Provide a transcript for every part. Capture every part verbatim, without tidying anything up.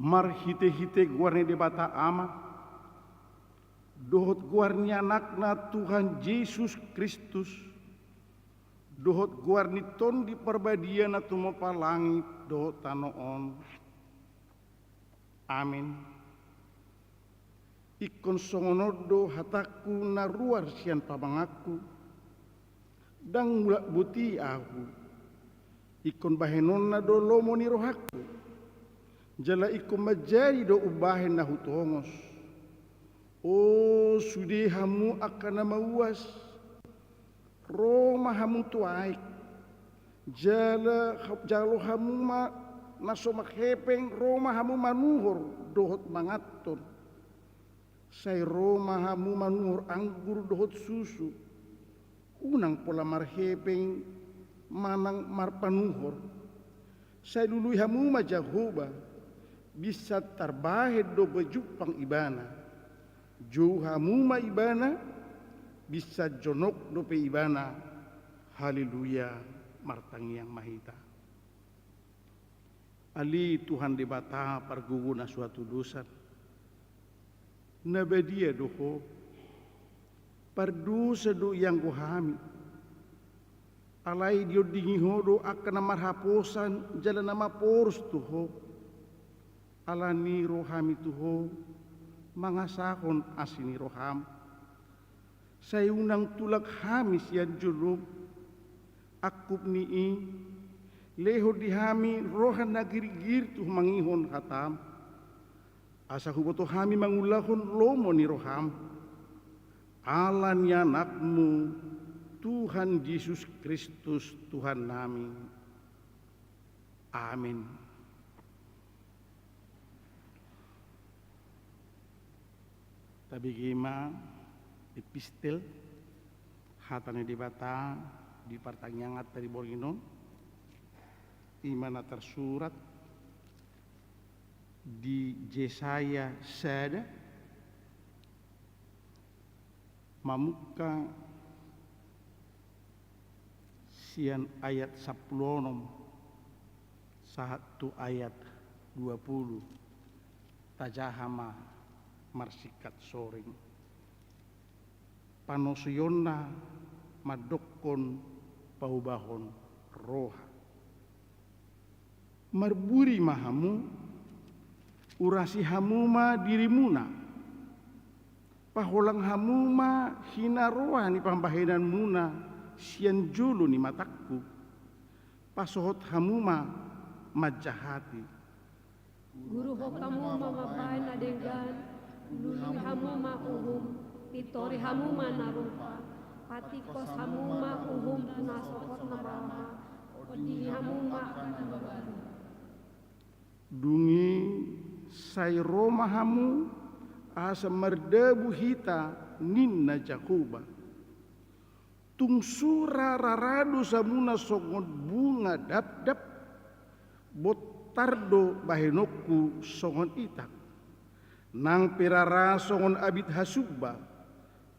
Marhitehite goar ni Debata Ama, dohot goar ni Anakna Tuhan Jesus Kristus, dohot goar ni Tondi Parbadia na tumompa langit dohot tano on. Amen. Ingkon songon on do hatangku na ruar sian pamanganku. Ndang mulak boti ahu. Ingkon bahenonna do lomo ni rohangku. Jala ingkon manjadi do umbahen na hutongos. O sude hamu angka na mauas, ro ma hamu tu aek. Jala jalo hamu ma na so marhepeng, ro ma hamu manuhor dohot manganhon. Sai ro ma hamu manuhor anggur dohot susu. Unang pola marhepeng manang marpanuhor. Sai lului hamu ma Jahowa, binsan tarbahen dope jumpang Ibana. Jou hamu ma Ibana, binsan jonok dope Ibana. Haleluya. Martangiang ma hita. Ale Tuhan Debata pargogo na so hatudosan, na badia do Ho. Pardosa do ianggo hami. Alai diondingi Ho do angka na marhaposan jala na maporus tu Ho. Alani i ro hami tu Ho mangasahon asi ni roham. Sai unang tulak hami sian jolom. Angkup ni i, lehon di hami roha na girgir tu mangihon hatam, asa huboto hami mangulahon lomo ni roham. Ala ni Anakmu, Tuhan Jesus Kristus, Tuhannami. Amen. Tabege ma epistel hata ni Debata di partangianganta di borngin on, i ma na tarsurat di Jesaya sada, mamungka sian ayat sampulu onom sahat tu ayat dua pulu. Tajaha ma marsingkat soring. Panosoionna mandokkon paubahon roha. Marburi ma hamu, urasi hamu ma dirimuna. Paholang hamu ma hinaroa ni pambahenanmuna sian jolo ni matangku. Pasohot hamu ma manjahati. Guruhon hamu ma mambahen na denggan, lului hamu ma uhum, pintori hamu ma na rupa, patingkos hamu ma uhum tu na sogot na marama, ondingi hamu ma angka na baru. Dung i sai ro ma hamu, asa mardabu hita, ninna Jahowa. Tung sura rara do samuna songon bunga dapdap, bontar do bahenonku songon itang. Nang pe rara songon abit hasumba,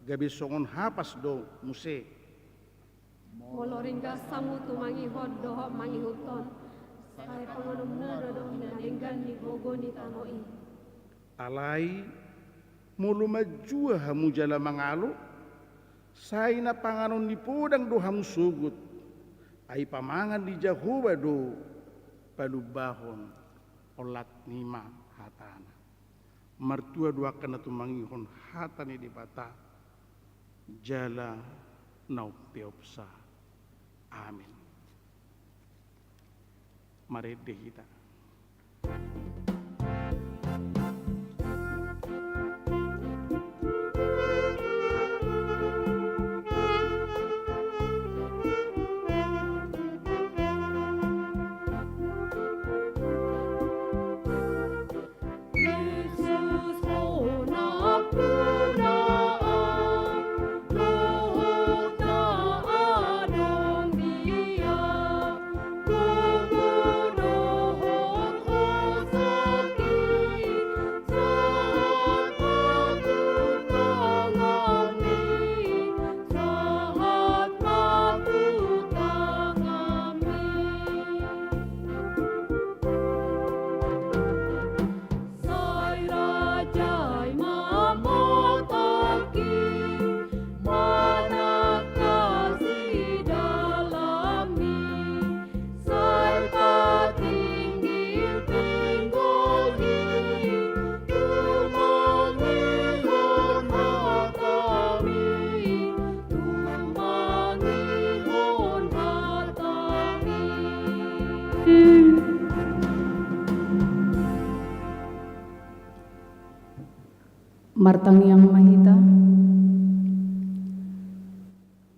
gabe songon hapas do muse. Molo ringgas hamu tumangihon dohot mangihuthon, sai panganonmuna do na denggan ni gogo ni tano i. Alai, molo manjua hamu jala mangalo, sai na panganon ni podang do hamu sogot, ai pamangan ni Jahowa do palumbahon. Olat ni ma hatana. Martua do angka na tumangihon hata ni Debata, jala na umpeopsa. Amen. Marende hita. Martangiang ma hita.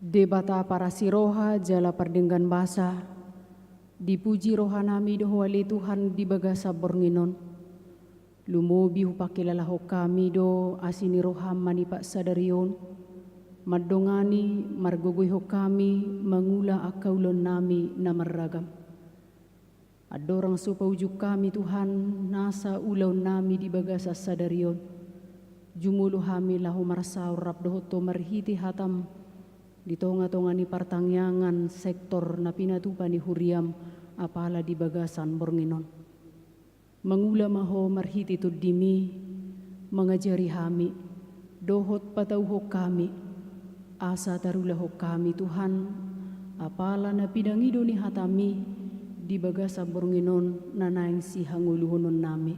Debata parasi roha jala pardenggan basa, dipuji rohanami do Ho ale Tuhan di bagasan borngin on. Lumobi hupangkilalahon hami do asi ni roham manipat sadari on, mandongani margogoihon hami mangula angka ulaonnami na marragam. Andorang so paujung hami Tuhan nasa ulaonnami di bagasan sadari on, jumolo hami laho marsaor rap dohot Ho marhite hatam di tongatonga ni partangiangan sektor na pinatupa ni huriam apala di bagasan borngin on. Mangula ma Ho marhite tondimi, mangajari hami, dohot patauhon hami, asa tarulahon hami Tuhan, apala na pinangido ni hatami di bagasan borngin on na naeng sihangoluhononnami.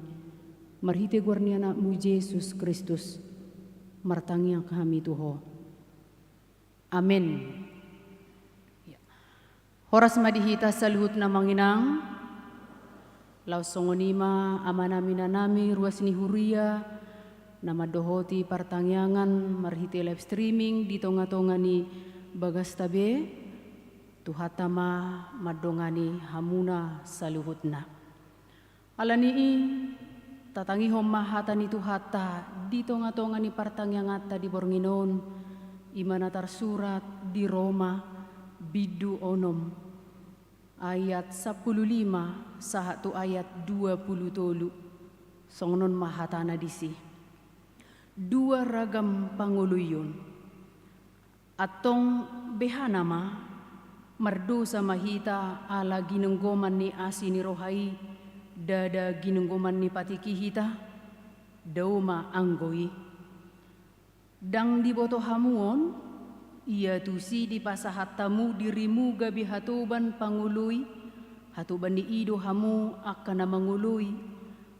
Marhite goar ni Anakmu Jesus Kristus, martangiang hami tu Ho. Amen. Ya. Horas ma di hita saluhutna amang inang. Laos songon i ma amanami inanami ruas ni huria na mandohoti partangiangan marhite live streaming di tongatonga ni bagasta be, Tuhanta ma mandongani hamuna saluhutna. Ala ni i, tatangihon ma hata ni Tuhanta di tongatonga ni partangianganta di borngin on, i ma na tarsurat di Roma bindu onom, ayat sampulu lima sahat tu ayat dua pulu tolu. Songon on ma hatana disi. Dua ragam pangoloion. Antong behana ma, mardosa ma hita ala ginonggoman ni asi ni roha i, ndada ginonggoman ni patik i hita? Dao ma anggo i. Ndang diboto hamu on, ia tusi dipasahat hamu dirimu gabe hatoban pangoloi, hatoban ni i do hamu angka na mangoloi,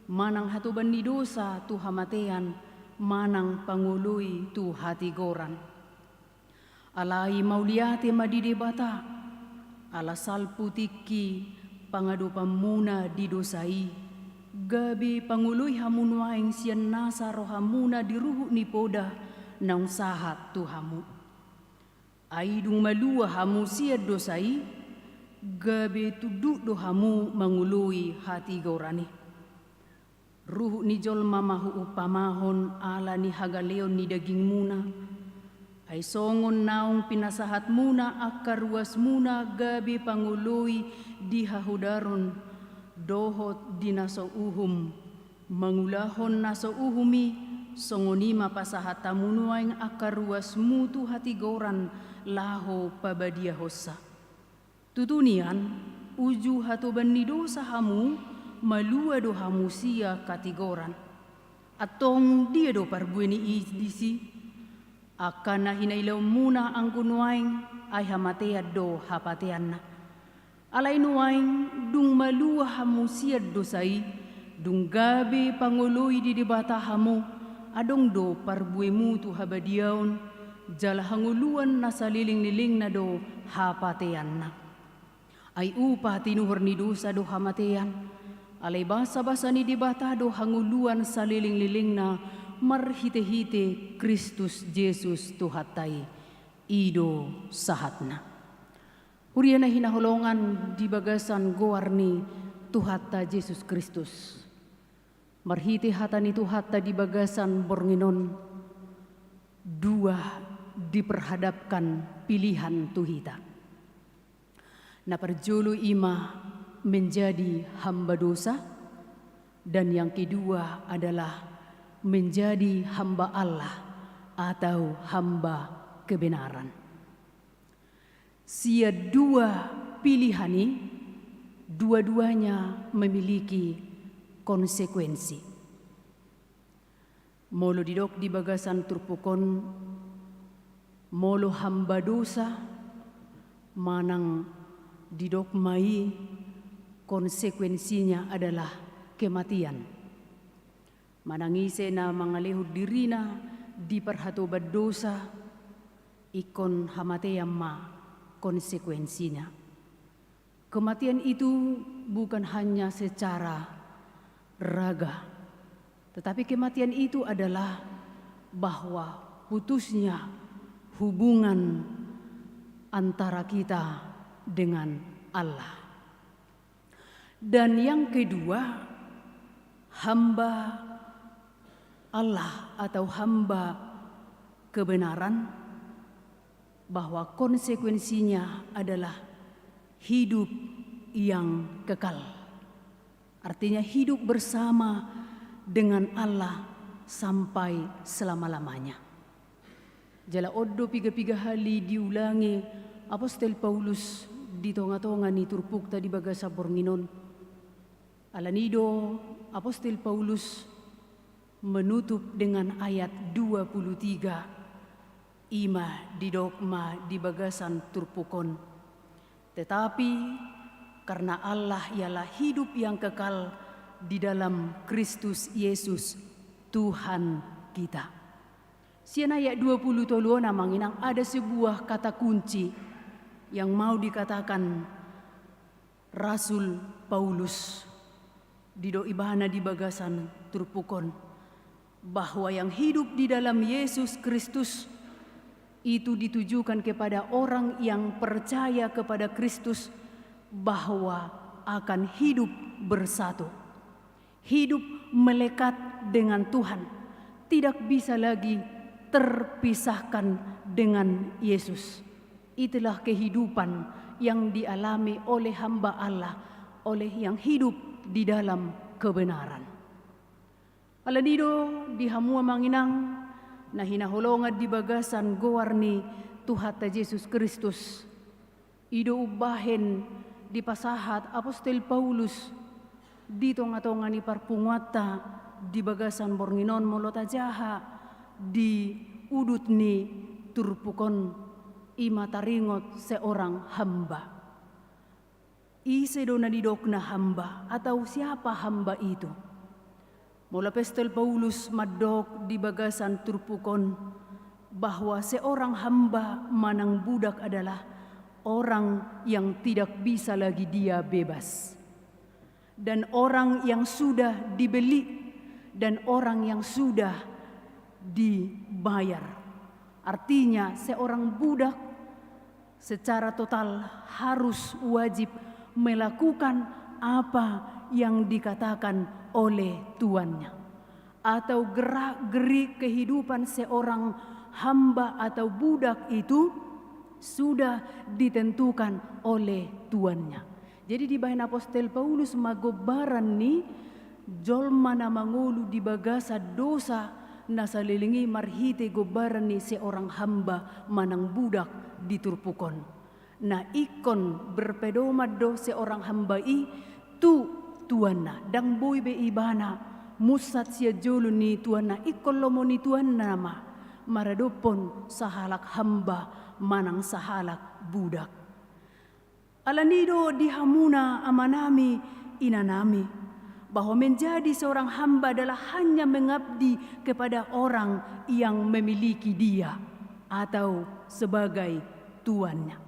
manang hatoban ni dosa tu hamatean, manang pangoloi tu hatigoran. Alai mauliate ma di Debata, ala salpu tingki pangadopanmuna di dosa i, gabe pangoloi hamu nuaeng sian nasa rohamuna di ruhut ni poda naung sahat tu hamu. Ai dung malua hamu sian dosa i, gabe tunduk do hamu mangoloi hatigoran i. Ruhut ni jolma ma huumpamahon ala ni hagaleon ni dagingmuna. Ai songon naung pinasahatmuna angka ruasmuna gabe pangoloi di hahodaron dohot di na so uhum, mangulahon na so uhum i, songon i ma pasahat hamu nuaeng angka ruasmu tu hatigoran laho pabadiahonsa. Tutu nian, uju hatoban ni dosa hamu, malua do hamu sian hatigoran. Antong dia do parbue ni i disi? Angka na hinailaonmuna anggo nuaeng, ai hamatean do hapateanna. Alai nuaeng, dung malua hamu sian dosa i, dung gabe pangoloi di Debata hamu, adong do parbuemu tu habadiaon, jala hangoluan na salelenglelengna do hapateanna. Ai upa tinuhor ni dosa do hamatean, alai basabasa ni Debata do hangoluan salelenglelengna marhitehite Kristus Jesus Tuhanta i. I do sahatna. Huria na hinaholongan di bagasan goar ni Tuhanta Jesus Kristus. Marhite hata ni Tuhanta di bagasan borngin on, dua diperhadapkan pilihan tu hita. Na parjolo i ma menjadi hamba dosa, dan yang kedua adalah menjadi hamba Allah atau hamba kebenaran. Sian dua pilihan i, dua-duanya memiliki konsekuensi. Molo didok di bagasan turpuk on, molo hamba dosa, manang didok ma i konsekuensinya adalah kematian. Manang ise na mangalehon dirina di parhatoban dosa, ingkon hamatean ma konsekuensinya. Kematian itu bukan hanya secara raga, tetapi kematian itu adalah bahwa putusnya hubungan antara kita dengan Allah. Dan yang kedua, hamba Allah atau hamba kebenaran, bahwa konsekuensinya adalah hidup yang kekal. Artinya, hidup bersama dengan Allah sampai selama-lamanya. Jala on do piga-piga hali diulangi Apostel Paulus di tonga-tonga ni turpukta di bagasan borngin on. Alani do Apostel Paulus menutup dengan ayat dua puluh tiga, i ma didok ma di bagasan turpuk on. Tetapi karena Allah ialah hidup yang kekal di dalam Kristus Yesus, Tuhan kita. Sian ayat dua puluh tolu on, amang inang, ada sebuah kata kunci yang mau dikatakan Rasul Paulus. Didok ibana di bagasan turpuk on bahwa yang hidup di dalam Yesus Kristus itu ditujukan kepada orang yang percaya kepada Kristus, bahwa akan hidup bersatu, hidup melekat dengan Tuhan, tidak bisa lagi terpisahkan dengan Yesus. Itulah kehidupan yang dialami oleh hamba Allah, oleh yang hidup di dalam kebenaran. Alani do di hamu, amang inang, na hinaholongan di bagasan goar ni Tuhanta Jesus Kristus, i do umbahen dipasahat Apostel Paulus di tonga-tonga ni parpunguanta di bagasan borngin on, molo tajaha di udut ni turpuk on, i ma taringot seorang hamba. Ise do na nidokna hamba, atau siapa hamba itu? Molo Apostel Paulus mandok di bagasan turpuk on bahwa seorang hamba manang budak adalah orang yang tidak bisa lagi dia bebas, dan orang yang sudah dibeli, dan orang yang sudah dibayar. Artinya, seorang budak secara total harus wajib melakukan apa yang dikatakan oleh tuannya. Atau gerak-gerik kehidupan seorang hamba atau budak itu sudah ditentukan oleh tuannya. Jadi, dibahen Apostel Paulus ma gombaran ni jolma na mangolu di bagasan dosa na saleleng i marhite gombaran ni seorang hamba manang budak di turpuk on. Na ingkon berpedoman do seorang hamba i tu tuanna, ndang boi be ibana munsat sian jolo ni tuanna, ingkon lomo ni tuanna ma maradophon sahalak hamba manang sahalak budak. Alani do di hamuna amanami, inanami, bahwa menjadi seorang hamba adalah hanya mengabdi kepada orang yang memiliki dia atau sebagai tuannya.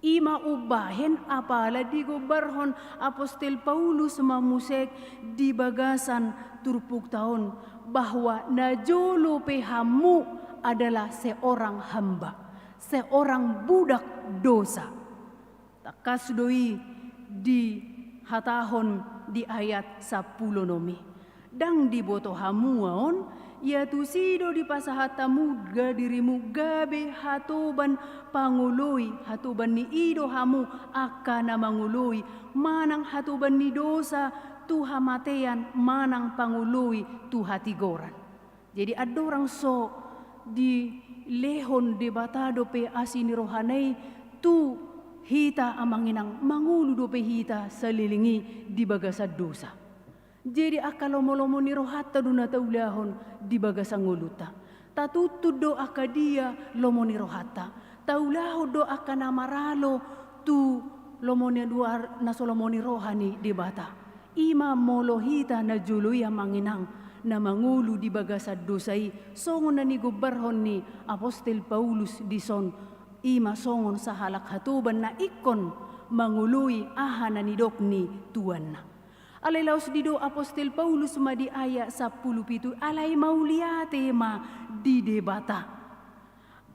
I ma umbahen apala digombarhon Apostel Paulus ma muse di bagasan turpukta on, bahwa na jolo pe hamu adalah seorang hamba, seorang budak dosa. Tangkas do i dihatahon di ayat sampulu onom i. Ndang diboto hamu on, ia tusi do dipasahat hamu ga dirimu gabe hatoban pangoloi, hatoban ni i do hamu angka na mangoloi, manang hatoban ni dosa tu hamatean, manang pangoloi tu hatigoran. Jadi, andorang so dilehon Debata dope asi ni rohana i tu hita, amang inang, mangolu dope hita saleleng i di bagasan dosa. Jadi, angka lomo-lomo ni rohanta do na taulahon di bagasan ngolunta. Tatuntun do angka dia lomo ni rohanta. Taulahon do angka na maralo tu lomo ni duar, na so lomo ni roha ni Debata. I ma molo hita na jolo i, amang inang, na mangolu di bagasan dosa i, songon na nigombarhon ni Apostel Paulus dison, i ma songon sahalak hatoban na ingkon mangoloi aha na nidok ni tuanna. Alai laos didok apostel Paulus ma di ayat sampulu pitu, alai mauliate ma di Debata.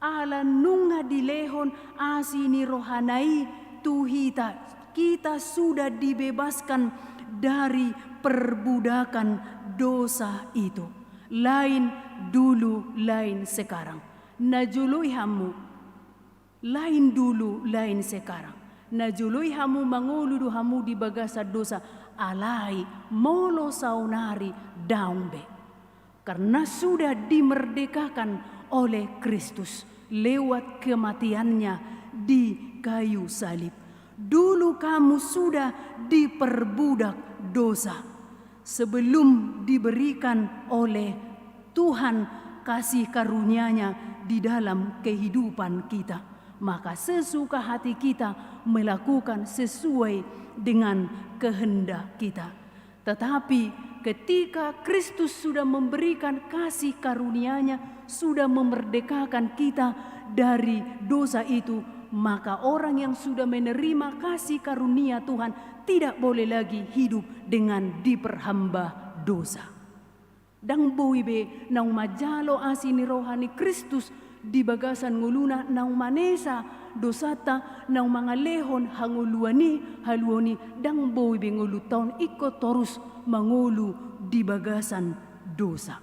Ala nunga dilehon asi ni rohana i tu hita, kita sudah dibebaskan dari perbudakan dosa itu. Lain dulu, lain sekarang. Na jolo i hamu, lain dulu, lain sekarang. Na jolo i hamu mangolu do hamu di bagasan dosa, alai molo saonari daong be. Karena sudah dimerdekakan oleh Kristus lewat kematiannya di kayu salib. Dulu kamu sudah diperbudak dosa sebelum diberikan oleh Tuhan kasih karunia-Nya di dalam kehidupan kita. Maka sesuka hati kita melakukan sesuai dengan kehendak kita. Tetapi ketika Kristus sudah memberikan kasih karunia-Nya, sudah memerdekakan kita dari dosa itu, maka orang yang sudah menerima kasih karunia Tuhan tidak boleh lagi hidup dengan diperhamba dosa. Ndang boi be naung manjalo asi ni roha ni Kristus di bagasan ngoluna, naung manesa dosanta, naung mangalehon hangoluan i, haluaon i, ndang boi be ngolunta on ingkon torus mangolu di bagasan dosa.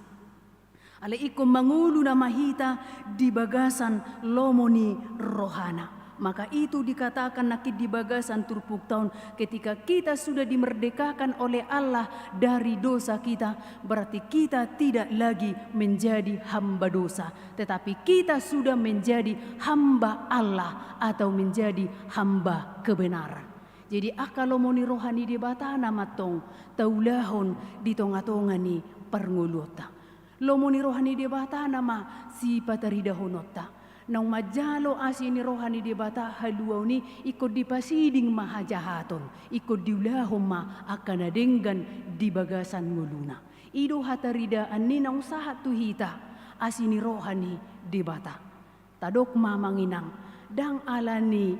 Alai ingkon mangolu nama hita di bagasan lomo ni rohana. Maka itu dikatakan nangkin di bagasan turpukta on, ketika kita sudah dimerdekakan oleh Allah dari dosa kita, berarti kita tidak lagi menjadi hamba dosa, tetapi kita sudah menjadi hamba Allah atau menjadi hamba kebenaran. Jadi angka lomo ni roha ni Debata nama tong taulahon di tonga-tonga ni parngoluonta. Lomo ni roha ni Debata nama sipataridahononta. Naung manjalo asi ni roha ni Debata haluaon i, ingkon dipasiding ma hajahaton, ingkon diulahon ma angka na denggan di bagasan ngoluna. I do hataridaan ni naung sahat tu hita asi ni roha ni Debata. Tadok ma amang inang, ndang ala ni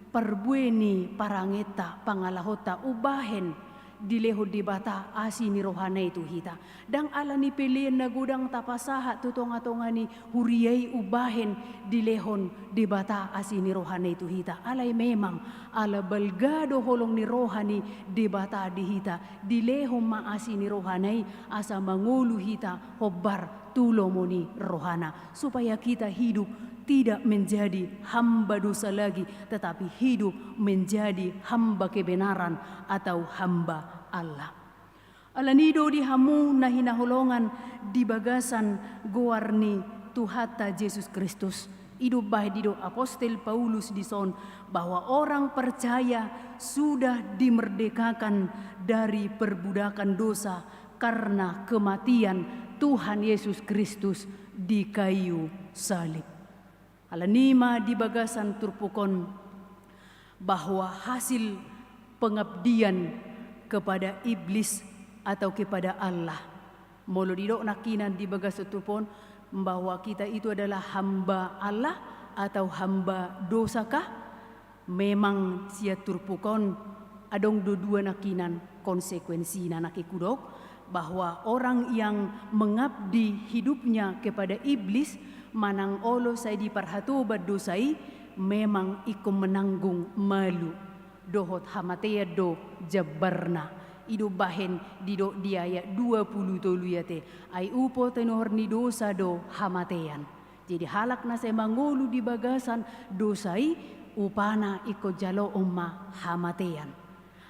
parbue ni parangenta, pangalahonta umbahen dilehon Debata asi ni rohana i tu hita. Ndang ala ni pelean na godang tapasahat tu tonga-tonga ni huria i umbahen dilehon Debata asi ni rohana i tu hita. Alai memang ala balga do holong ni roha ni Debata di hita, dilehon ma asi ni rohana i asa mangolu hita hombar tu lomo ni rohana, supaya kita hidup tidak menjadi hamba dosa lagi, tetapi hidup menjadi hamba kebenaran atau hamba Allah. Alani i do di hamu na hinaholongan di bagasan goar ni Tuhanta Jesus Kristus, i do umbahen didok apostel Paulus dison, bahwa orang percaya sudah dimerdekakan dari perbudakan dosa karena kematian Tuhan Yesus Kristus di kayu salib. Alani i ma di bagasan turpuk on, bahwa hasil pengabdian kepada iblis atau kepada Allah. Molo didok nangkinan di bagasan turpuk on, bahwa kita itu adalah hamba Allah atau hamba dosa kah? Memang sian turpuk on adong do dua nangkinan konsekuensina nangkin hudok, bahwa orang yang mengabdi hidupnya kepada iblis manang olo sai diparhatoban dosa i, memang ingkon menanggung malu dohot hamatean do jambarna. I do umbahen didok di ayat dua pulu tolu i ate, ai upa tinuhor ni dosa do hamatean. Jadi halak na sai mangolu di bagasan dosa i, upana ingkon jaloon ma hamatean.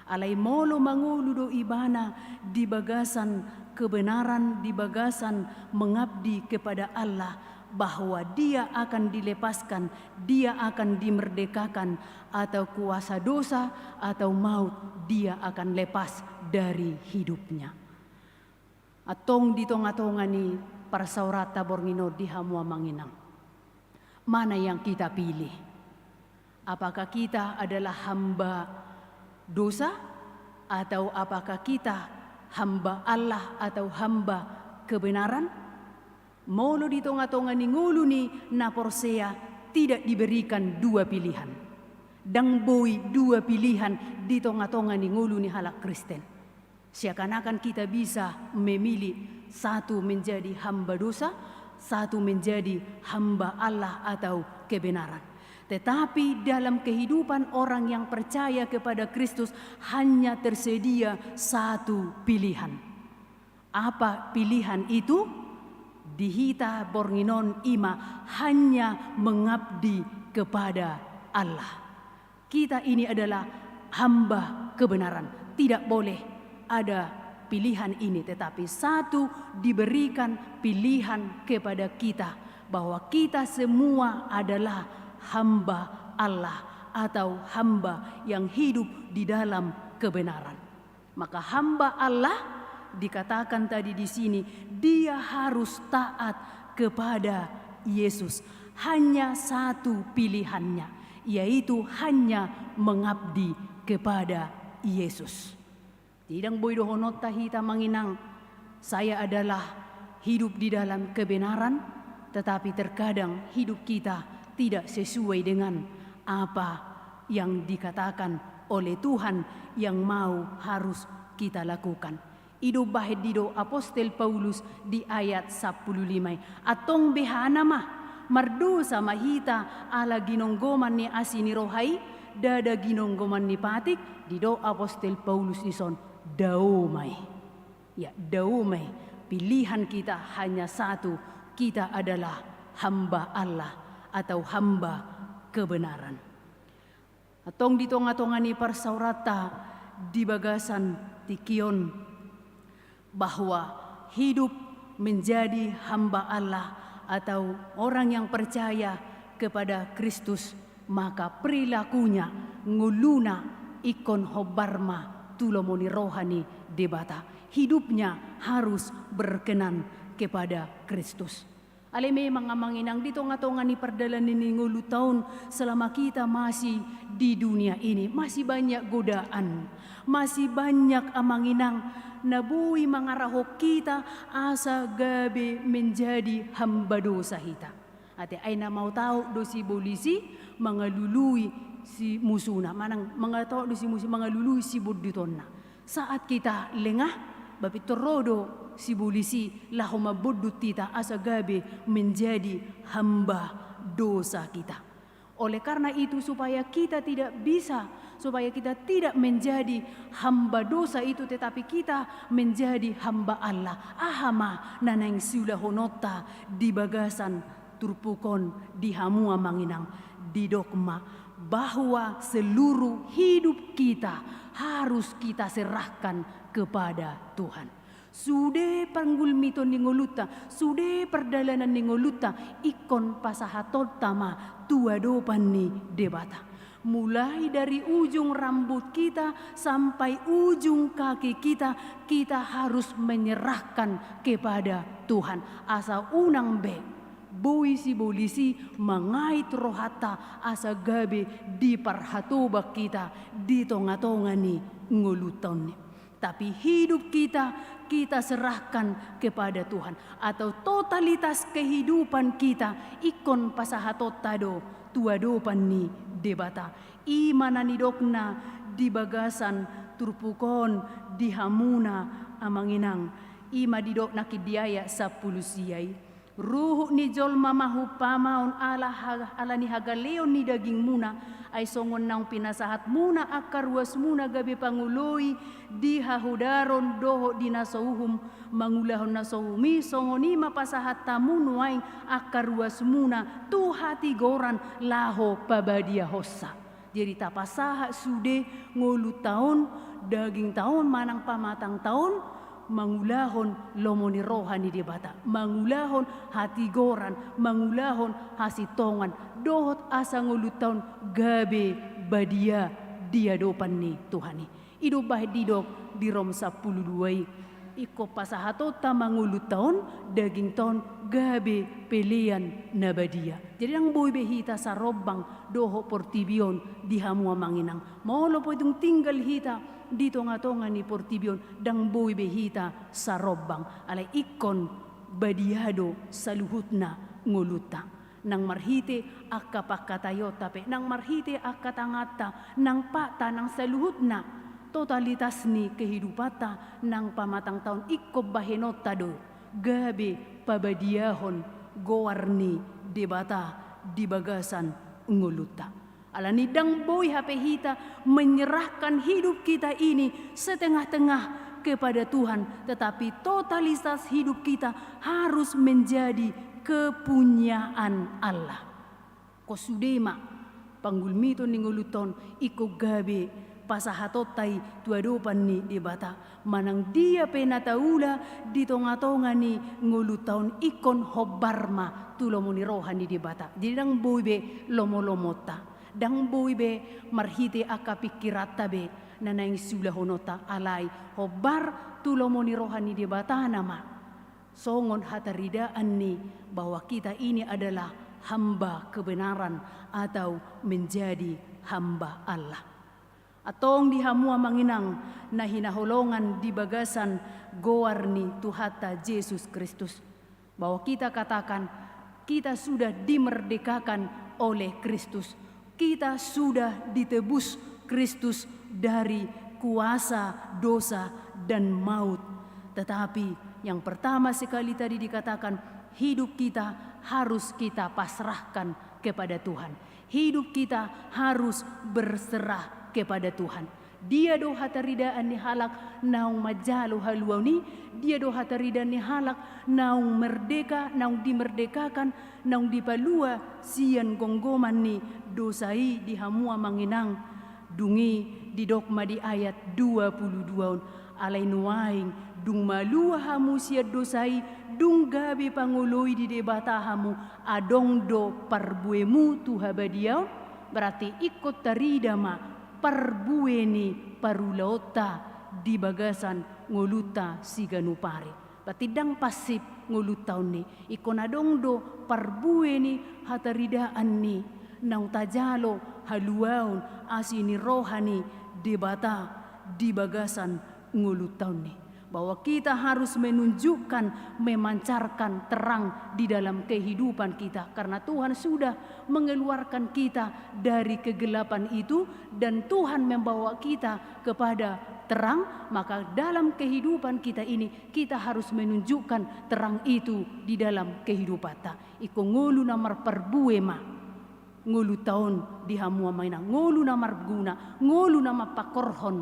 Alai molo mangolu do ibana di bagasan kebenaran, di bagasan mengabdi kepada Allah, bahwa dia akan dilepaskan, dia akan dimerdekakan, atau kuasa dosa atau maut dia akan lepas dari hidupnya. Antong di tonga-tonga ni parsaoranta borngin on di hamu amang inang, mana yang kita pilih? Apakah kita adalah hamba dosa, atau apakah kita hamba Allah atau hamba kebenaran? Molo di tonga-tonga ni ngolu ni na porsea, tidak diberikan dua pilihan. Ndang boi dua pilihan di tonga-tonga ni ngolu ni halak Kristen. Seakan-akan kita bisa memilih satu menjadi hamba dosa, satu menjadi hamba Allah atau kebenaran. Tetapi dalam kehidupan orang yang percaya kepada Kristus hanya tersedia satu pilihan. Apa pilihan itu? Di hita borngin on ima hanya mengabdi kepada Allah. Kita ini adalah hamba kebenaran. Tidak boleh ada pilihan ini, tetapi satu diberikan pilihan kepada kita, bahwa kita semua adalah hamba Allah atau hamba yang hidup di dalam kebenaran. Maka hamba Allah dikatakan tadi di sini, dia harus taat kepada Yesus. Hanya satu pilihannya, yaitu hanya mengabdi kepada Yesus. Jadi ndang boi dohononta hita, amang inang, saya adalah hidup di dalam kebenaran, tetapi terkadang hidup kita tidak sesuai dengan apa yang dikatakan oleh Tuhan yang mau harus kita lakukan. I do umbahen didok apostel Paulus di ayat sampulu lima i. Antong beha nama, mardosa ma hita ala ginonggoman ni asi ni roha i, ndada ginonggoman ni patik? Didok apostel Paulus dison, dao ma i. Ya, dao ma i. Pilihan kita hanya satu, kita adalah hamba Allah atau hamba kebenaran. Antong di tonga-tonga ni parsaoranta di bagasan tingki on, bahwa hidup menjadi hamba Allah atau orang yang percaya kepada Kristus, maka perilakunya, ngoluna, ingkon hombar ma tu lomo ni roha ni Debata. Hidupnya harus berkenan kepada Kristus. Alai memang, amang inang, di tonga-tonga ni pardalanan ni ngolunta on, selama kita masih di dunia ini, masih banyak godaan, masih banyak, amang inang, na boi mangarahon hita asa gabe menjadi hamba dosa hita. Ate, ai na mataot do sibolis i mangalului si musuna, manang mataot do si musu mangalului sibondutonna. Saat kita lengah, ba pintor ro do sibolis i laho mambondut hita asa gabe menjadi hamba dosa kita. Oleh karena itu, supaya kita tidak bisa, supaya kita tidak menjadi hamba dosa itu, tetapi kita menjadi hamba Allah. Aha ma na naeng siulahononta di bagasan turpuk on di hamu, amang inang? Didok ma bahwa seluruh hidup kita harus kita serahkan kepada Tuhan. Sude panggulmiton ni ngolunta, sude pardalanan ni ngolunta, ingkon pasahatonta ma tu adopan ni Debata. Mulai dari ujung rambut kita sampai ujung kaki kita, kita harus menyerahkan kepada Tuhan. Asa unang be boi sibolis i mangait rohanta asa gabe diparhatobang hita di tonga-tonga ni ngolunta on. Tapi hidup kita, kita serahkan kepada Tuhan, atau totalitas kehidupan kita ingkon pasahatonta do tu adopan ni Debata. I ma na nidokna di bagasan turpuk on di hamuna, amang inang. I ma didok nangkin di ayat sampulu sia i. Ruhut ni jolma ma hupasahat ala ha-, ala ni hagaleon ni dagingmuna, ai songon naung pinasahatmuna angka ruasmuna gabe pangoloi di hahodaron dohot di na so uhum, mangulahon na so uhum i, songon i ma pasahat hamu nuaeng angka ruasmuna tu hatigoran laho pabadiahonsa. Jadi tapasahat sude ngolunta on, dagingta on manang pamatangta on, mangulahon lomo ni roha ni Debata, mangulahon hatigoran, mangulahon hasintongan, dohot asa ngolunta on gabe badia di adopan ni Tuhan i. I do umbahen didok di Rom sampulu dua i, ingkon pasahatonta ma ngolunta on, dagingta on gabe pelean na badia. Jadi ndang boi be hita sarombang dohot portibi on di hamu, amang inang. Molo pe tung tinggal hita di tonga-tonga ni portibi on, ndang boi be hita sarombang. Alai ingkon badia do saluhutna ngolunta. Nang marhite angka pangkataionta pe, nang marhite angka tanganta, nang patta, nang saluhutna, totalitas ni kehidupanta nang pamatang taon ingkon bahenonta do gabe pabadiahon goar ni Debata di bagasan ngolunta. Alani ndang boi hape hita menyerahkan hidup kita ini setengah-tengah kepada Tuhan, tetapi totalitas hidup kita harus menjadi kepunyaan Allah. Ingkon sude ma panggulmiton ni ngolunta on ingkon gabe pasahatonta i tu adopan ni Debata. Manang dia pe na taula di tonga-tonga ni ngolunta on, ingkon hombar ma tu lomo ni roha ni Debata. Jadi ndang boi be lomo-lomonta. Ndang boi be marhite angka pingkiranta be na naeng siulahononta, alai hombar tu lomo ni roha ni Debata nama. Songon hataridaan ni bahwa kita ini adalah hamba kebenaran atau menjadi hamba Allah. Antong di hamu amang inang na hinaholongan di bagasan goar ni Tuhanta Jesus Kristus, bahwa kita katakan, kita sudah dimerdekakan oleh Kristus. Kita sudah ditebus Kristus dari kuasa dosa dan maut. Tetapi yang pertama sekali tadi dikatakan, hidup kita harus kita pasrahkan kepada Tuhan. Hidup kita harus berserah kepada Tuhan. Dia do hataridaan ni halak naung manjalo haluaon i, dia do hataridaan ni halak naung merdeka, naung dimerdekakan, naung dipalua sian gomgoman ni dosa i di hamu amang inang. Dung i didok ma di ayat dua pulu dua on, alai nuaeng dung malua hamu sian dosa i, dung gabe pangoloi di Debata hamu, adong do parbuemu tu habadiaon. Berarti ingkon tarida ma parbue ni parulaonta di bagasan ngolunta siganup ari. Berarti ndang pasip ngolunta on i, ingkon adong do parbue ni hataridaan ni naung tajalo haluaon asi ni roha ni Debata di bagasan ngolunta on i. Bahwa kita harus menunjukkan, memancarkan terang di dalam kehidupan kita. Karena Tuhan sudah mengeluarkan kita dari kegelapan itu dan Tuhan membawa kita kepada terang, maka dalam kehidupan kita ini kita harus menunjukkan terang itu di dalam kehidupanta. Ingkon ngolu na marparbue ma ngolunta on di hamu amang inang, ngolu na marguna, ngolu na mampangkorhon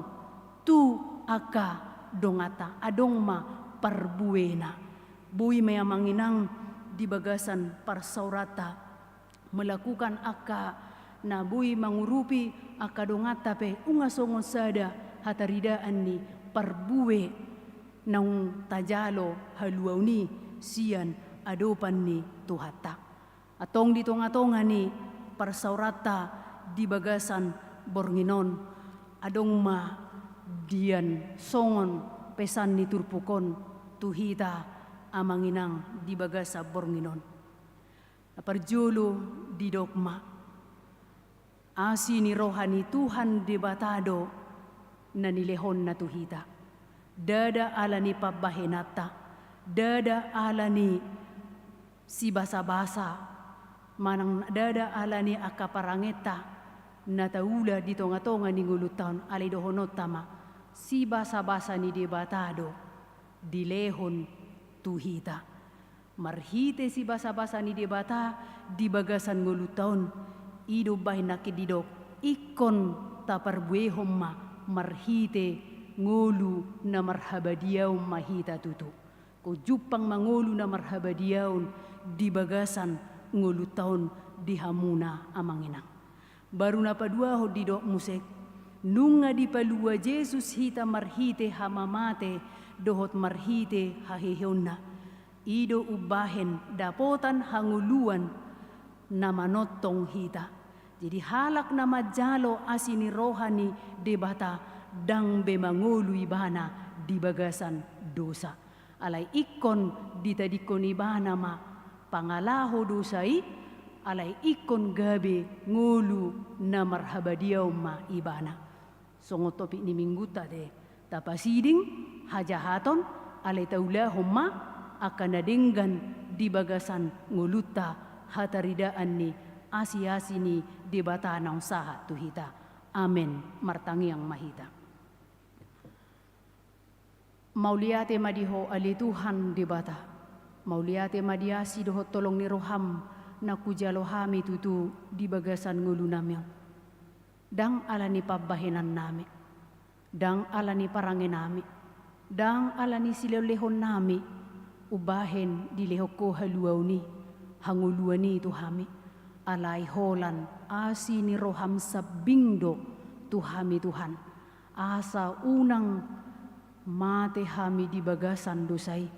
tu angka donganta, adong ma parbuena. Boi ma i amang inang di bagasan parsaoranta melakukan angka na boi mangurupi angka donganta pe nunga songon sada hataridaan ni parbue naung tajalo haluaon i sian adopan ni Tuhanta. Antong di tonga-tonga ni parsaoranta di bagasan borngin on, adong ma dian songon pesan ni turpuk on tu hita amang inang di bagasan borngin on. Na parjolo didok ma, asi ni roha ni Tuhan Debata do na nilehonna tu hita. Ndada ala ni pambahenanta, ndada ala ni sibasabasa, manang ndada ala ni angka parangenta na taula di tonga-tonga ni ngolunta on, alai dohononta ma, sibasabasa ni Debata do dilehon tu hita. Marhite sibasabasa ni Debata di bagasan ngolunta on, i do umbahen nangkin didok, ingkon taparbuehon ma marhite ngolu na marhabadiaon ma hita tutu. Ingkon jumpang ma ngolu na marhabadiaon di bagasan ngolunta on di hamuna amang inang. Baru na paduahon didok muse, nunga dipalua Jesus hita marhite hamamate dohot marhite haheheonna. I do umbahen dapotan hangoluan na manongtong hita. Jadi halak na manjalo asi ni roha ni Debata ndang be mangolu ibana di bagasan dosa. Alai ingkon ditadingkon ibana ma pangalaho dosa i, alai ingkon gabe ngolu na marhabadiaon ma ibana. Songon topik ni minggunta te, tapasiding hajahaton, alai taulahon ma angka na denggan di bagasan ngolunta hataridaan ni asi-asi ni Debata naung sahat tu hita. Amen. Martangiang ma hita. Mauliate ma di Ho ale Tuhan Debata. Mauliate ma di asi dohot holong ni roham na hujalo hami tutu di bagasan ngolunami on. Ndang ala ni pambahenannami, ndang ala ni parangenami, ndang ala ni silehonlehonnami umbahen dilehon Ho haluaon i, hangoluan i tu hami. Alai holan asi ni roham sambing do tu hami Tuhan, asa unang mate hami di bagasan dosa i,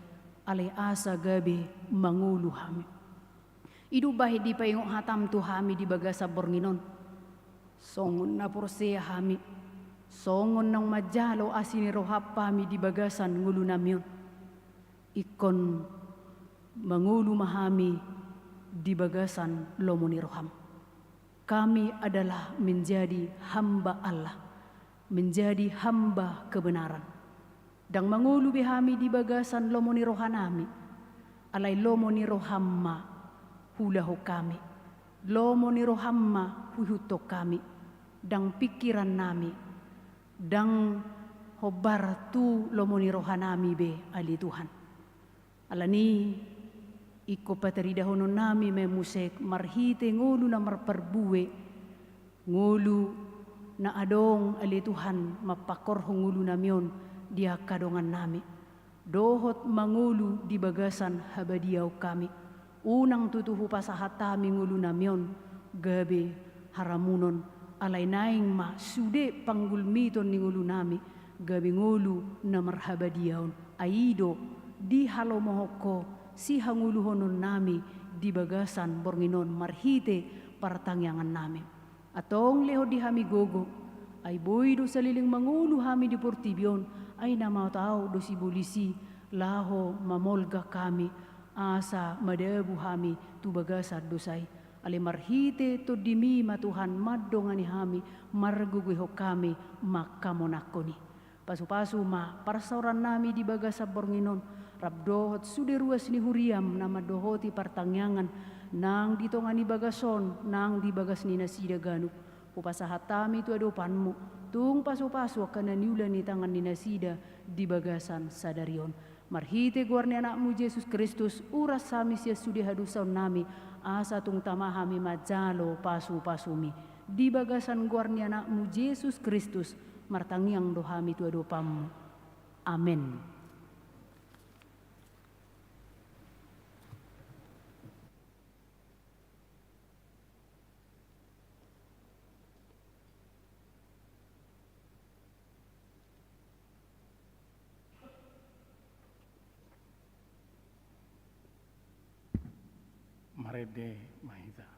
alai asa gabe mangolu hami. I do umbahen dipaingot hatam tu hami di bagasan borngin on, songon na porsea hami, songon naung manjalo asi ni roham hami di bagasan ngolunami on, ingkon mangolu ma hami di bagasan lomo ni roham. Kami adalah menjadi hamba Allah, menjadi hamba kebenaran. Ndang mangolu be hami di bagasan lomo ni rohanami, alai lomo ni roham ma huulahon hami, lomo ni roham ma huihuthon hami, ndang pingkirannami, ndang hombar tu lomo ni rohanami be ale Tuhan. Alani i ingkon pataridahononnami ma i muse marhite ngolu na marparbue, ngolu na adong ale Tuhan mampangkorhon ngolunami on di angka dongannami, dohot mangolu di bagasan habadiaon hami. Unang tutu hupasahat hami ngolunami on gabe haramunon, alai naeng ma sude panggulmiton ni ngolunami gabe ngolu na marhabadiaon. Ai i do dihalomohon Ho sihangoluhononnami di bagasan borngin on marhite partangiangannami. Antong lehon di hami gogo, ai boi do saleleng mangolu hami di portibi on, ai na mauta-uta do sibolis i laho mamolgak hami, asa madabu hami tu bagasan dosa i. Alai marhite Tondimi ma Tuhan mandongani hami, margogoihon hami mangkamonangkon i. Pasupasu ma parsaorannami di bagasan borngin on, rap dohot sude ruas ni huriam na mandohoti partangiangan nang di tonga ni bagas on nang di bagas ni nasida ganup. Hupasahat hami tu adopanMu, tung pasupasu angka na niula ni tangan ni nasida di bagasan sadari on. Marhite goar ni AnakMu Jesus Kristus, uras hami sian sude hadosaonnami, asa tung tama hami manjalo pasupasuMi. Di bagasan goar ni AnakMu Jesus Kristus, martangiang do hami tu adopanMu. Amen. Marende ma hita.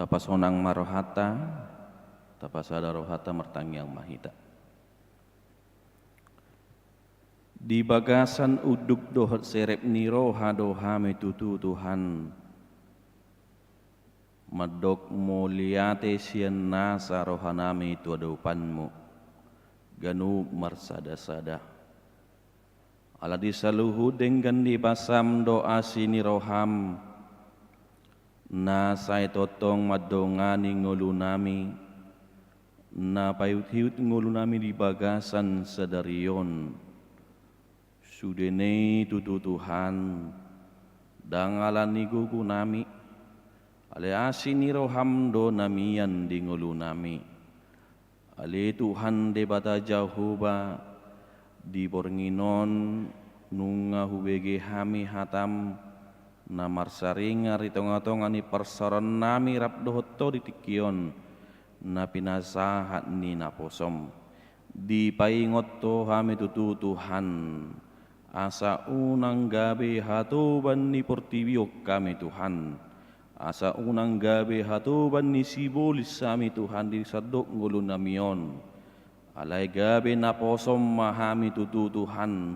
Tapasonang ma rohanta, tapasada rohanta, martangiang ma hita. Di bagasan unduk dohot serep ni roha do hami tutu Tuhan, mandok mauliate sian nasa rohanami tu adopanMu, ganup marsadasada. Ala di saluhut denggan ni basaM do asi ni rohaM, na sai tongtong mandongani ngolunami, na paihutihut ngolunami di bagasan sadari on. Sudena i tutu Tuhan, ndang ala ni gogonami, alai asi ni rohaM do na mian di ngolunami. Ale Tuhan Debata Jahowa, di borngin on nunga hubege hami hataM, na marsaringar di tongatonga ni parsaorannami rap dohot Ho di tingki on, na pinasahat ni naposoM. Dipaingot Ho hami tutu Tuhan, asa unang gabe hatoban ni portibi on hami Tuhan, asa unang gabe hatoban ni sibolis hami Tuhan di sandok ngolunami on. Alai gabe naposoM ma hami tutu Tuhan,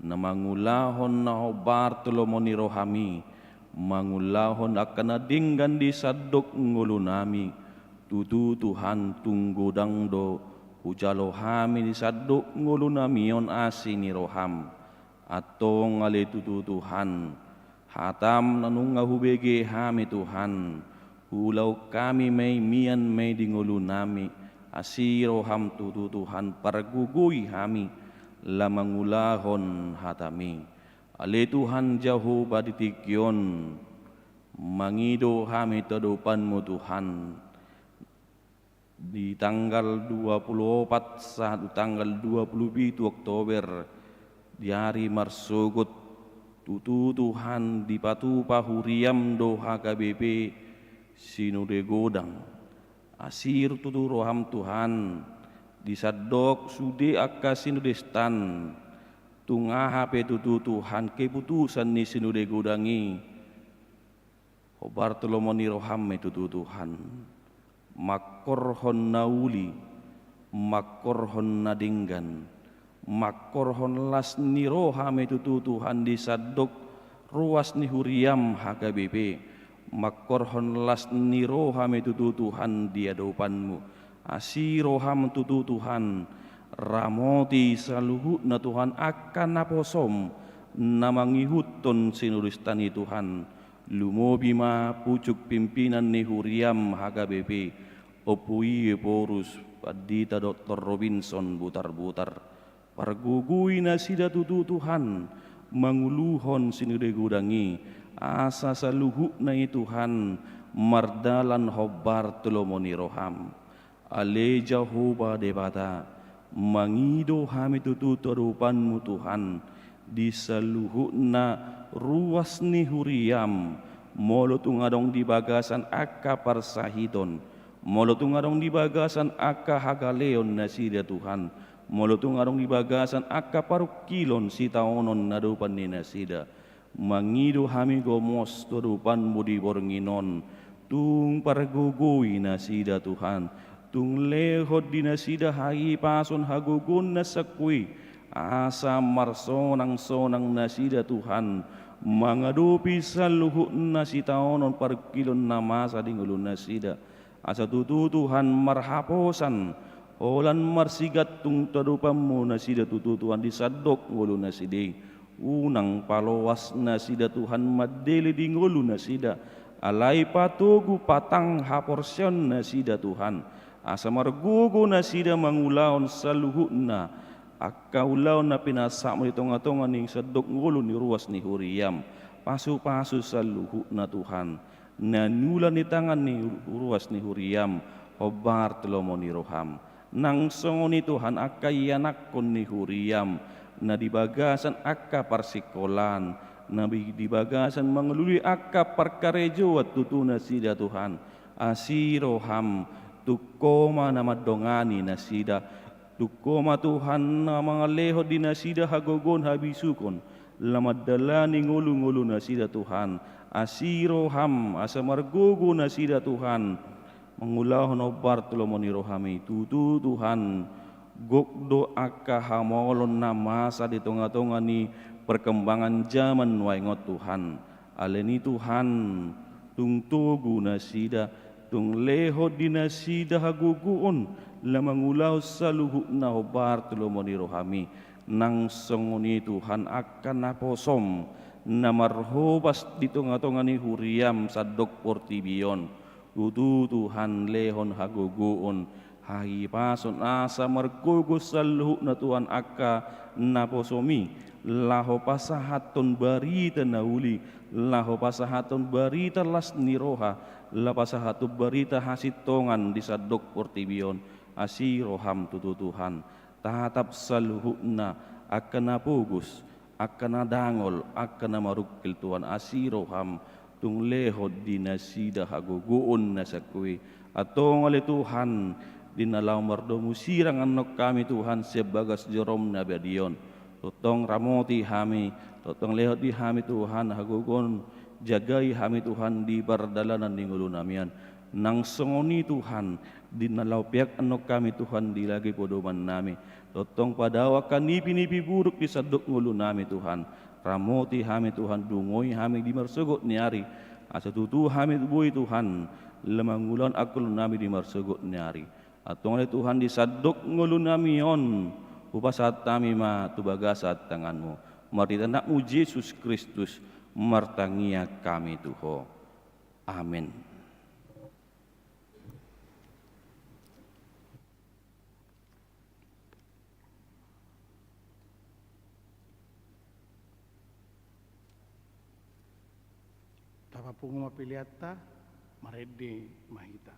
na mangulahon na hombar tu lomo ni rohaM i, mangulahon angka na denggan di sandok ngolunami. Tutu Tuhan, tung godang do hujalo hami di sandok ngolunami on asi ni rohaM. Antong ale tutu Tuhan, hataM na nunga hubege hami Tuhan, huulahon hami ma i, mian ma i di ngolunami. Asi rohaM tutu Tuhan, pargogoi hami, laho mangulahon hataM i. Ale Tuhan Jahowa, di tingki on mangido hami tu adopanMu Tuhan. Di tanggal dua puluh opat sahat tu tanggal dua puluh pitu Oktober, di ari marsogot, tutu Tuhan, dipatupa huriaM do H K B P Sinode Godang. Asi tutu rohaM Tuhan, di sandok sude angka sinodestan, tung aha pe tutu Tuhan keputusan ni Sinode Godang i, hombar tu lomo ni rohaM ma i tutu Tuhan. Mangkorhon na uli, mangkorhon na denggan, mangkorhon las ni roha ma i tutu Tuhan di sandok ruas ni huriaM H K B P, mangkorhon las ni roha ma i tutu Tuhan di adopanMu. Asi rohaM tutu Tuhan, ramoti saluhutna Tuhan angka naposoM na mangihuthon sinodestan i Tuhan. Lumobi ma pucuk pimpinan ni huriaM H K B P, Ompu Ephorus, Pandita Doktor Robinson Butarbutar. Pargogoi nasida tutu Tuhan, manguluhon Sinode Godang i, asa saluhutna i Tuhan, mardalan hombar tu lomo ni rohaM. Ale Jahowa Debata, mangido hami tutu tu adopanMu Tuhan, di saluhutna ruas ni huriaM, molo tung adong di bagasan angka parsahiton, molo tung adong di bagasan angka hagaleon nasida Tuhan, molo tung adong di bagasan angka parungkilon sitaonon na adopan ni nasida. Mangido hami gomos tu adopanMu di borngin on, tung pargogoi nasida Tuhan, tung lehon di nasida hahipason hagogoon na sangkui, asa marsonangsonang nasida Tuhan, mangadopi saluhutna sitaonon parungkilon na masa di ngolu nasida. Asa tutu Tuhan marhaposan, holan marsigantung tu adopanMu nasida tutu Tuhan di sandok ngolu nasida i. Unang paloas nasida Tuhan mandele di ngolu nasida, alai patogu patang haporseaon nasida Tuhan, asa margogo nasida mangulahon saluhutna angka ulaon na pinasahatMu di tongatonga ni sandok ngolu ni ruas ni huriaM. Pasupasu saluhutna Tuhan, na niula ni tangan ni ruas ni huriaM, hombar tu lomo ni rohaM. Nang songon i Tuhan angka ianakhon ni huriaM, na di bagasan angka parsingkolaan, na di, di bagasan mangalului angka parkarejoan tutu nasida Tuhan. Asi rohaM, tung Ho ma na mandongani nasida, tung Ho ma Tuhan na mangalehon di nasida hagogoon habisukon, laho mandalani ngolungolu nasida Tuhan, Asi roham, asa margogo nasida Tuhan, mangulahon hombar tu lomo ni rohami. Tutu Tuhan, gok do angka hamaolon na masa di tonga-tonga ni perkembangan zaman nuaeng on Tuhan. Alani Tuhan, tung togu nasida, tung lehon di nasida hagogoon, laho mangulahon saluhutna hombar tu lomo ni rohami. Nang songon i Tuhan angka naposom, na marhobas di tonga-tonga ni huriam sandok portibi on. Tutu Tuhan lehon hagogoon, hahipason asa margogo saluhutna Tuhan angka naposomi, laho pasahathon barita na uli, laho pasahathon barita las ni roha, laho pasahathon barita hasintongan di sandok portibi on. Asi roham tutu Tuhan. Tatap saluhutna, angka na pogos, angka na dangol, angka na marungkil Tuhan, asi roham, tung lehon di nasida hagogoon na sangkup i. Antong ale Tuhan, di na laho mardomu sirang annon hami Tuhan, sian bagas jorom na badia on. Tongtong ramoti hami, tongtong lehon di hami Tuhan, hagogoon jagai hami Tuhan di pardalanan ni ngolunami an. Nang songon i Tuhan, di na laho peak annon hami Tuhan di lage podomannami. Tongtong padao angka nipi-nipi buruk di sandok ngolunami Tuhan. Ramoti hami Tuhan, dungoi hami di marsogot ni ari. Asa tutu hami boi Tuhan, laho mangulahon angka ulaonnami di marsogot ni ari. Antong ale Tuhan di sandok ngolunami on, hupasahat hami ma tu bagasan tanganmu. Marhite anakmu Jesus Kristus, martangiang hami tu ho. Amen. Tapapungu ma peleanta, marende ma hita.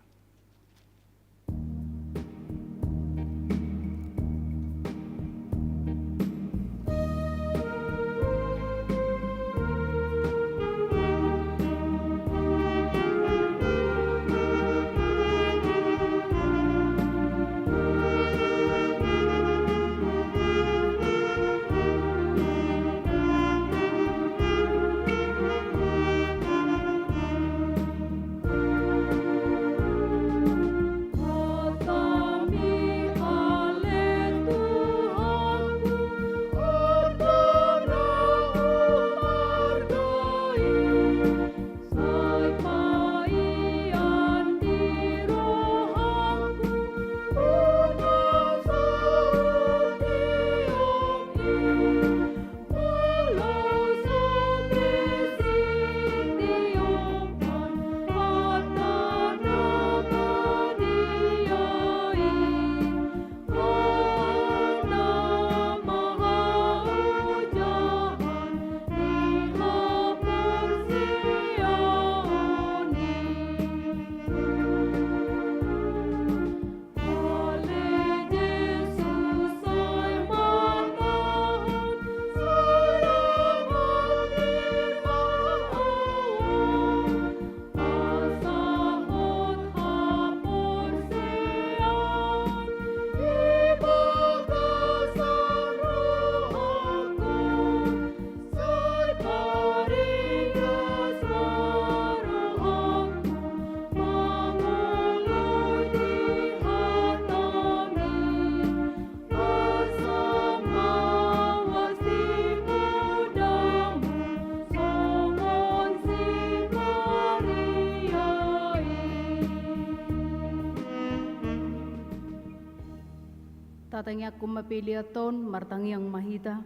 Tatangiangkon ma pelean on, martangiang ma hita.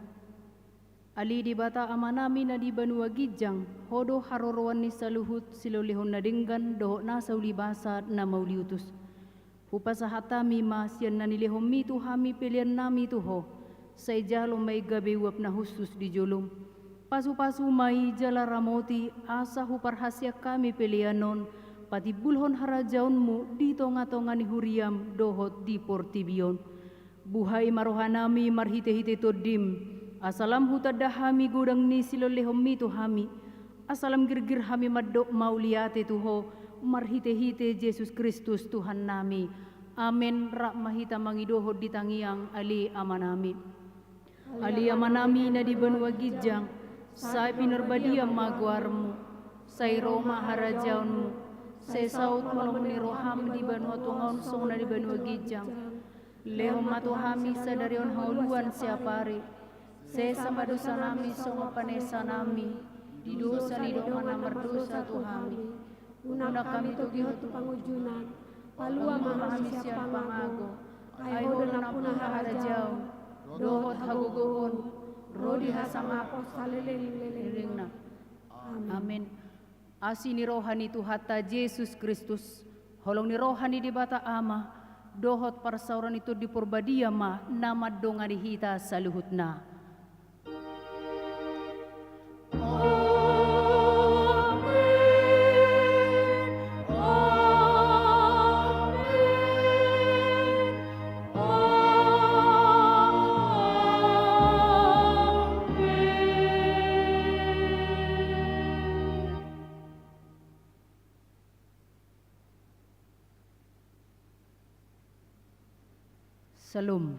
Ale Debata Amanami na di banua ginjang, Ho do haroroan ni saluhut silehonlehon na denggan dohot nasa ulibasa na mauliutus. Hupasahat hami ma sian na nilehonMi tu hami peleannami tu Ho, sai jalo ma i gabe uap na hushus di jolom. Pasupasu ma i jala ramoti, asa huparhaseang hami pelean on patimbulhon harajaonMu di tongatonga ni huriaM dohot di portibi on. Buhai ma rohanami marhitehite TondiM, asa lam hutanda hami godang ni silehonlehonMi tu hami, asa lam girgir hami mandok mauliate tu Ho marhitehite Jesus Kristus Tuhannami. Amen. Rap ma hita mangidohon di tangiang Ale Amanami. Ale Amanami na di banua ginjang, sai pinarbadia ma goarMu. Sai ro ma harajaonmu. Sai saut ma lomo ni roham di banua tonga on songon na di banua ginjang. Lehon ma tu hami sadari on hangoluan siapari. Sesa ma dosanami songon panesanami di dosa ni dongan na mardosa tu hami. Unang hami togihon tu pangunjunan. Palua ma hami sian pangago. Ai ho do nampuna harajaon dohot hagogoon ro di hasamahon saleleng-lelengna. Amen. Asi ni roha ni Tuhanta Jesus Kristus, holong ni roha ni Debata Ama, dohot parsaoran ni Tondi Porbadia ma na mandongani hita saluhutna. Syalom.